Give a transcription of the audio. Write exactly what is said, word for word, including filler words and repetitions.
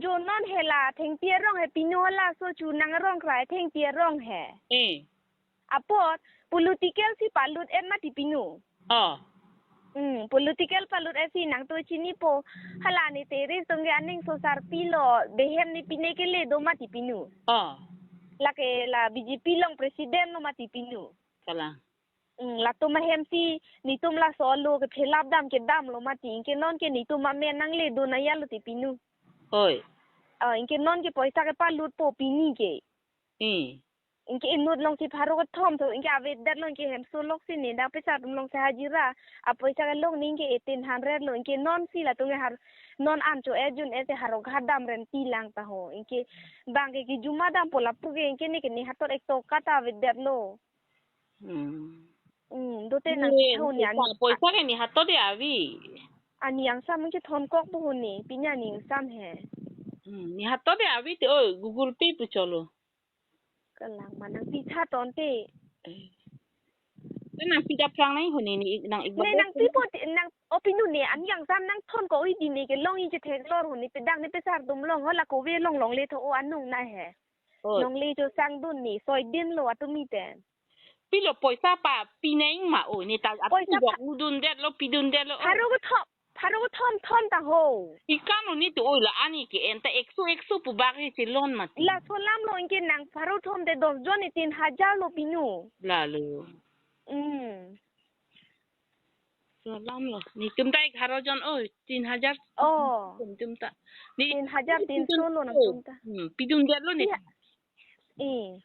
Jo non he la, thengpi arong he pinu hala, so chu nang arong krai, thengpi arong he. Eh. Apot, political si palut et mati pinu. Oh. Hmm, political palut et si nangtum chinipo. Hala ne terrace tong ke aning so sarpi lo, behem ne pine ke le do mati pinu. Oh. Lake la B J P along president lo mati pinu. Kalang. Hmm, latum ahem si netum laso alo ke phelap dam ke damlo mati. Anke non ke netum amen nang le do na ya lo ti pinu. Oi. Ah, anke non ke poisa ke palutpo pini ke. Hmm. Anke inut along si pharo kethom tho, anke avedet lo, anke hemso lok si ne dak pesa atum along si hajira. Apoisa ke long ne anke eighteen hundred lo, anke non si latum ke har non an cho-et jun-et si haro ghat dam renti lang ta ho. Anke bang ke kejuma dampo lapu ke, anke ne ke ne hator ek toka ta avedet lo. Hmm. Hmm, dote nang ne, kethau ne ani. Poisa, poisa ke ne hato de avi. Ani angsam ke thonkokpo ho ne, pini ani angsam he. Hmm, ne hato de avi te, oi, Google Pay pu cholo. Kalang ma nangpi tha tonte. Eh. Te nangpi daphrang nang ho ne, ne nang ik Ne babo nangpipo te, nang o pinu ne, ani angsam nang thonkok-i di ne ke long-i chetheklor ho ne, pedak ne pesar atum along ho la kove along longle tho o anung na he. Oi. Longle chosangdun ne, soidin lo atum ite. Pilo poisa pa pineng ma o, ne ta ap Poisa pa- dok udun det lo, pidun det lo, o. Pharo kethom, pharo kethom thom ta ho. Ikan o ne tu, oi, la ani ke en ta ekso ekso pu bak he chelon mati. Laso alam lo, anke nang pharo thom te dos jon ne tin hajar lo pinu. Lalo. Hmm. Laso alam lo. Netum ta egharo jon, oi, tin hajar. Oh. Netum ta. Ne Tin hajar, tin so lo nangtum ta. Hmm, pidun det lo ne. Iya. Eh.